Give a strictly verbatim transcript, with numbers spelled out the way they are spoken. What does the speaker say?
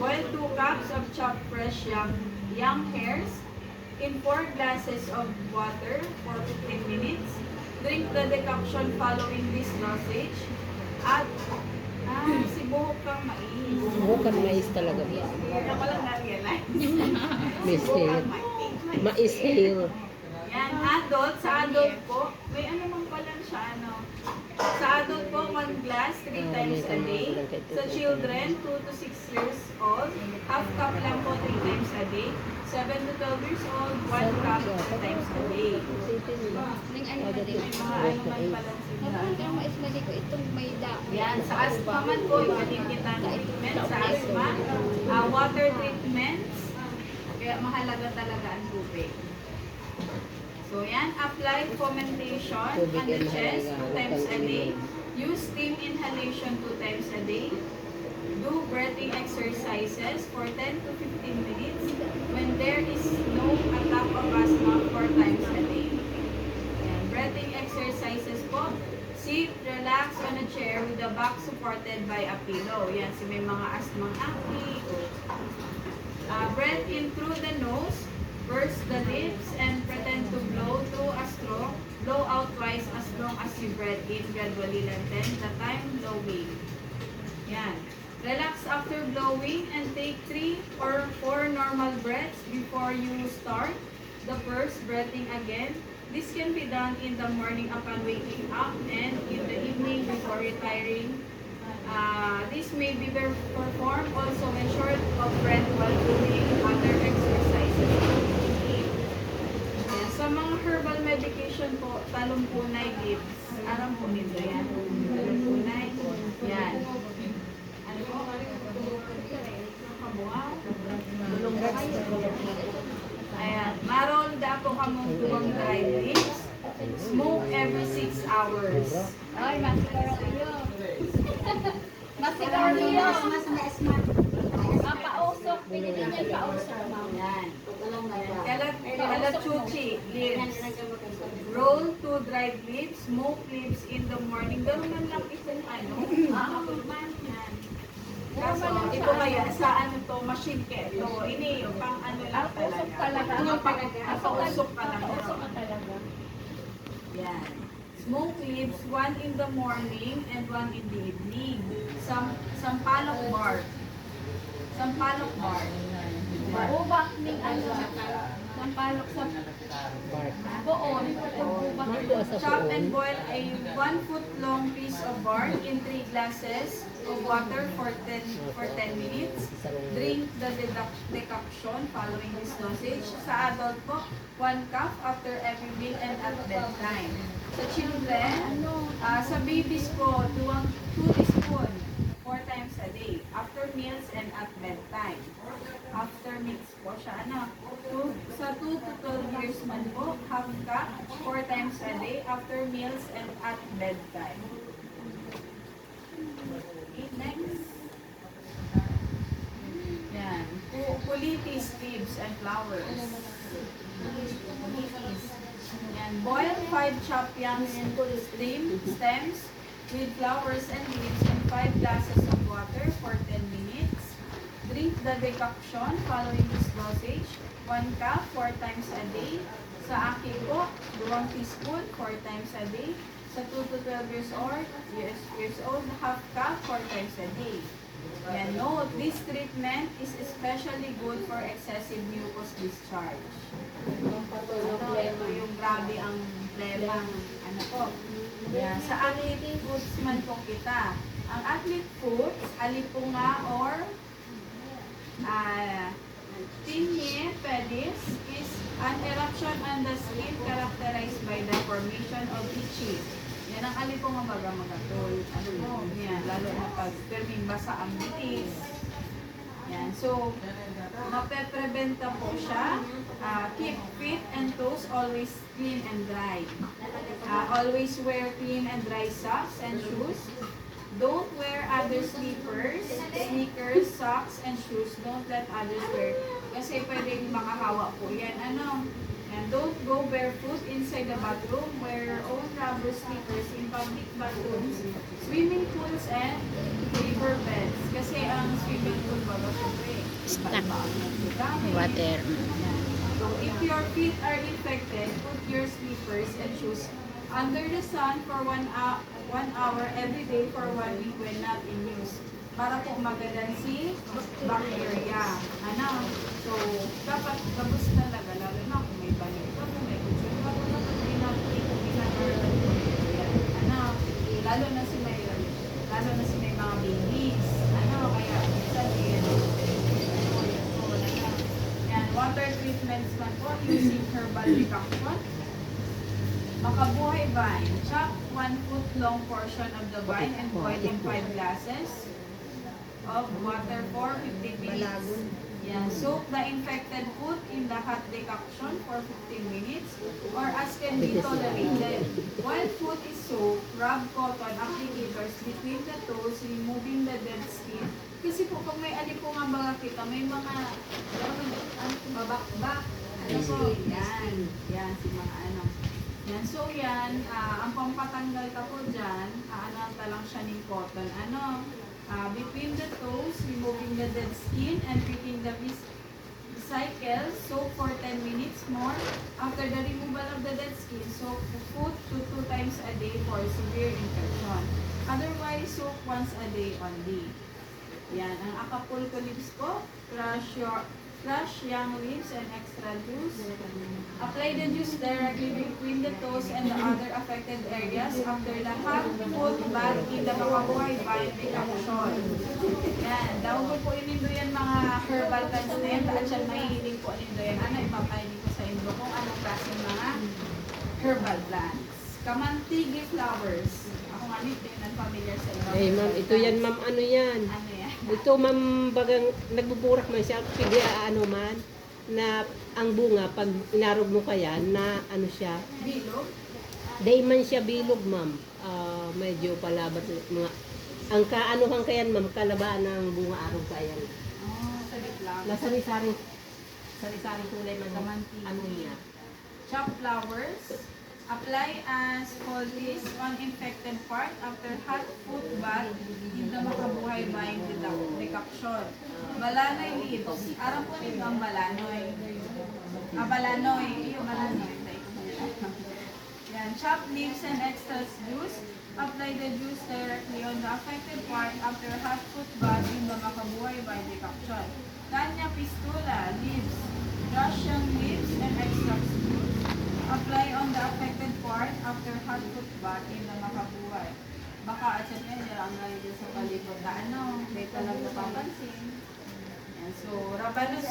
Boil two cups of chopped fresh yam, yam hairs in four glasses of water for fifteen minutes. Drink the decoction following this dosage. Add, ah, si buhok kang mais. Buhok kang mais talaga. Kaya ko lang na-realize. Mais hair. Mais hair. Yan, adult. Sa adult po, may ano man pala siya, ano. Sa adult po, one glass, three times a day. Sa children, two to six years old, half cup lang po, three times a day. Seven to twelve years old, one cup, three times a day. Ning ano na din. May mga ano man pala sila. Mabahal kang mais mali ko. Itong may da. Yan, sa asthma man po, ipanin kita ng treatment sa asthma. Ah, water treatments, kaya mahalaga talaga ang tubig. So yan, apply fomentation on the chest two times a day. Use steam inhalation two times a day. Do breathing exercises for ten to fifteen minutes when there is no attack of asthma four times a day. Yan, breathing exercises po. Sit, relax on a chair with the back supported by a pillow. Yan, si may mga asthma aki. Uh, breathe in through the nose, purse the lips, and pretend to blow through a straw. Blow out twice as long as you breathe in. Gradually lengthen the time blowing. Yan. Relax after blowing and take three or four normal breaths before you start the first breathing again. This can be done in the morning upon waking up and in the evening before retiring. Uh, this may be per- performed also when short of breath while doing other exercises. Yan. Sa mga herbal medication po, talumpunay leaves. Aram po ninyo yan. Talumpunay. Yan. Ano po? Ayan. Maron da po kamong duwang dry leaves. Smoke every six hours. Ay, masigarilyo. Masigarilyo. Ang pausok, pinili niya pausok, ma'am. Yan. Kala, kalachuchi leaves. Roll two dried leaves, smoke leaves in the morning. Ganun man lang itong ano. Ah, man yan. Kaso, ito kaya sa ano to, machine kaya ito. Ini, pang ano lang talaga. Pang, pang usok ka lang. Yan. Smoke leaves, one in the morning and one in the evening. Sam sampalok bark. Sampalok bark. Ubak ning ano, sampalok sa buon, ubak. Chop and boil a one foot long piece of bark in three glasses of water for ten, for ten minutes. Drink the deduc- decoction following this dosage. Sa adult po, one cup after every meal and at bedtime. Sa children, ah, sa babies po, duwang two teaspoon, four times a day, after meals and at bedtime. After meals po siya, ano? Two, sa two to twelve years man po, half cup, four times a day, after meals and at bedtime. Okay, next. Yan. Pu- Pulitis leaves and flowers. Pulitis. Yan. Boil five chopped yam stem, stems with flowers and leaves in five glasses of water for ten minutes. Drink the decoction following this dosage. One cup four times a day. Sa aki po, duwang teaspoon four times a day. Sa two to twelve years old, years, years old, half cup four times a day. Yan, note, this treatment is especially good for excessive mucus discharge. Ano, ito yung grabe ang phlegma. Ano po? Yan, sa athlete foods man po kita. Ang athlete foods, alipunga or ah, tinea pedis is an eruption on the skin characterized by the formation of itchy. Yan ang alipunga, baga magatol. Ano po? Yan, lalo na pag pirming basa ang bitis. Yan, so, mapepreventa po siya. Ah, keep feet and toes always clean and dry. Ah, always wear clean and dry socks and shoes. Don't wear other slippers, sneakers, socks, and shoes. Don't let others wear. Kasi pwedeng makahawa po yan. Ano? And don't go barefoot inside the bathroom. Wear own rubber slippers in public bathrooms, swimming pools, and river beds. Kasi ang swimming pool, baga, syempre, Stock water. So, if your feet are infected, put your slippers and shoes under the sun for one hou-, one hour every day for one week when not in use. Para po magadan si bacteria. Ano? So, dapat gabos talaga, lalo na kung may bali ka, kung may kutsyon ka, kung dapat ginag-, ginag-, ano? Lalo na si may, lalo na si may mga babies. Ano? Kaya, minsan, eh, ano? Yan, water treatments man po, using herbal decoction. Makabuhay vine, chop one foot long portion of the vine and boil in five glasses of water for fifteen minutes. Yan. Soak the infected foot in the hot decoction for fifteen minutes or as can be tolerated. While foot is soaked, rub cotton applicators between the toes, removing the dead skin. Kasi po, pag may alipo nga baga kita, may mga, ano, ano, babakbak. Ano po? Yan. Yan, si mga ano. Yan. So, yan, ah, ang pampatanggal ka po dyan, ah, ano, ta lang siya ning cotton. Ano? Ah, between the toes, removing the dead skin and picking the vis-, cycle, soak for ten minutes more. After the removal of the dead skin, soak the foot two, two times a day for severe infection. Otherwise, soak once a day only. Yan, ang Acapulco leaves po, crush your, crush young leaves and extra juice. Apply the juice directly between the toes and the other affected areas after the hot foot bath in the Makabuhay Vine decoction. Yan, daw po po inindo yan mga herbal plants na yan, at siya mahihiling po inindo yan. Ano, ipapahid ko sa indo kung anong klaseng mga herbal plants. Kamantige flowers. Ako nga, hindi, unfamiliar sa iba. Ay, ma'am, ito yan, ma'am, ano yan? Ano yan? Ito, ma'am, bagang nagbuburak man siya, pigi, ano man, na ang bunga, pag inarog mo kaya, na ano siya? Bilog? Dahil man siya bilog, ma'am. Ah, medyo palabat, mga, ang kaanuhan kayan, ma'am, kalabaan ng bunga arog kayan. Oh, sa flowers. Nasari-sari, sari-sari kulay man, Kamantige. Ano niya? Chop flowers. Apply as poultice on infected part after hot foot bath with the Makabuhay Vine deduc-, decoction. Balanoy leaves. Aram po ninyo ang balanoy. Ah, balanoy. Iyo, balanoy. Yan. Chop leaves and extract juice. Apply the juice directly on the affected part after hot foot bath in the Makabuhay Vine decoction. Tanya fistula leaves, Russian leaves, and extract juice. Apply on the affected part after hot foot bath in the Makabuhay. Baka at siya niya, nila ang nalagyan sa palibot na ano, may talaga papansin. Yan. So, rabanus